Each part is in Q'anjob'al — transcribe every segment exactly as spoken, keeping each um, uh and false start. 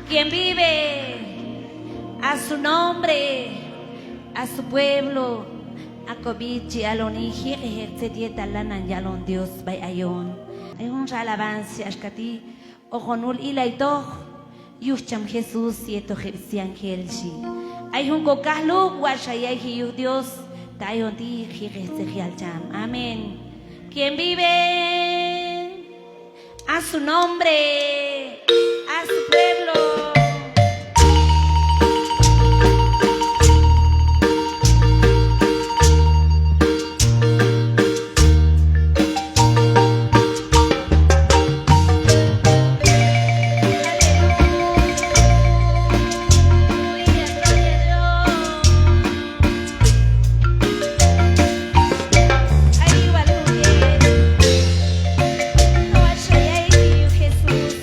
¿Quién vive? A su nombre, a su pueblo. A kob'i chi aloni jiqej ek' tzet yetal lanan yalon Dios b'ay ayon. Ay jun xalabanza axka ti': Hoqon ul ilaytoq yuj cham Jesús yetoq heb' syangel, xhi. Ay jun kokajlub' watx' xa yayji yuj Dios, ta ayon ti' jiqej tzet yal cham. Amén. ¿Quién vive? A su nombre, a su pueblo. Aleluya, gloria a Dios. Ay wal jun yet. Watx' xa yayji yuj Jesús.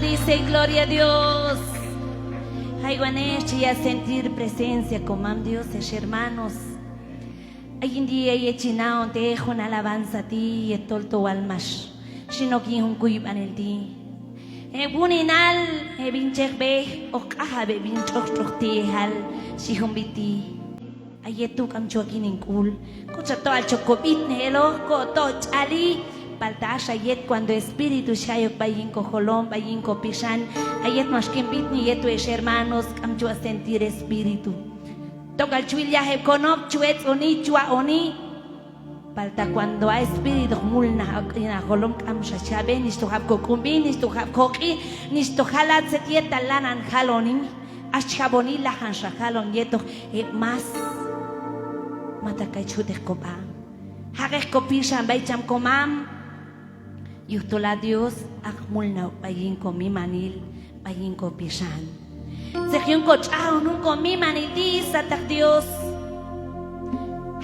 Dice, gloria a Dios. Jaywan hex chi yaq' sentir presencia komam Dios, hex hermanos. Ayin ti' yet chi na'on teq jun alabanza ti' yet tol to wal max xin ok yin jun kuyb'anil ti'. Heb' uninal, heb' hin chejb'ej, hoq q'ajab' heb' hin tx'oqtx'oq ti'ejal, xhi jun b'it ti'. A yet tu' k'am chi ok yin hin k'ul. Koch a to'al chok kob'itnej eloq, ko to ch'ali. Palta axa yet cuando espíritu x'jay ok b'ay yin kojolom, b'ay yin kopixan, a yet max kin b'itni yet tu' hex hermanos, k'am chi waq' sentir espíritu. Tok'al chi wil yaj heb' konob', chi wetz'oni, chi wa'oni. Palta cuando a espíritu hoq mulnaj ok yin a jolom, k'amxa chi jab'en, nix to jab' koq'umb'i, nix to jab' koq'i, nix to jalat tzet yetal lanan jaloni. Ax chi jab'oni, lajan xa jalon yetoq heb' más. Mata kay chi jutej kob'a. Jaqej kopixan b'ay cham komam. Yujtol a Dios aq' mulnaj ok b'ay yin komimanil, b'ay yin kopixan. Tzet yun kotx'ajon jun komimanil ti' sataq Dios.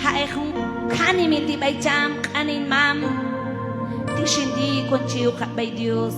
Jaqej jun kanimil ti' b'ay cham, q'anin mam. Ti' xin ti' kon chi uqab' b'ay Dios.